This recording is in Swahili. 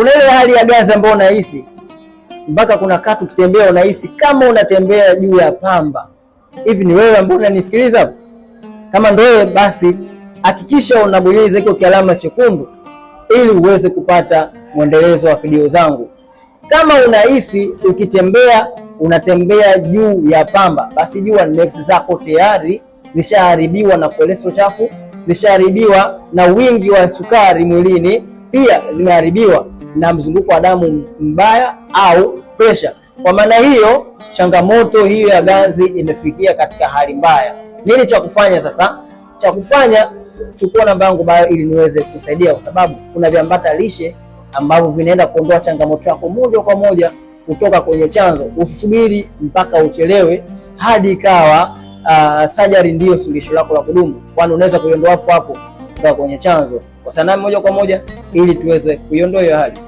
Kuna ile hali ya ganzi ambayo unahisi mpaka kuna katu ukitembea unahisi kama unatembea juu ya pamba. Hivi ni wewe ambao unanisikiliza? Kama ndio wewe, basi hakikisha unabonyeza iko kialama chekundu ili uweze kupata mwendelezo wa video zangu. Kama unahisi ukitembea unatembea juu ya pamba, basi jua nefsi zako tayari zishaharibiwa na cholesterol chafu, zishaharibiwa na wingi wa sukari mwilini, pia zimeharibiwa na mzunguko wa damu mbaya au pressure. Kwa maana hiyo, changamoto hiyo ya ganzi imefikia katika hali mbaya. Nini cha kufanya sasa? Cha kufanya, chukua namba yangu bayo ili niweze kusaidia, kwa sababu kuna viambata lishe ambavyo vinaenda kuondoa changamoto yako moja kwa moja kutoka kwenye chanzo. Usisubiri mpaka uchelewe hadi ikawa surgery ndiyo suluhisho lako la kudumu, kwani unaweza kuiondoa hapo hapo kutoka kwenye chanzo. Kwa sanaa moja kwa moja ili tuweze kuiondoa hiyo hali.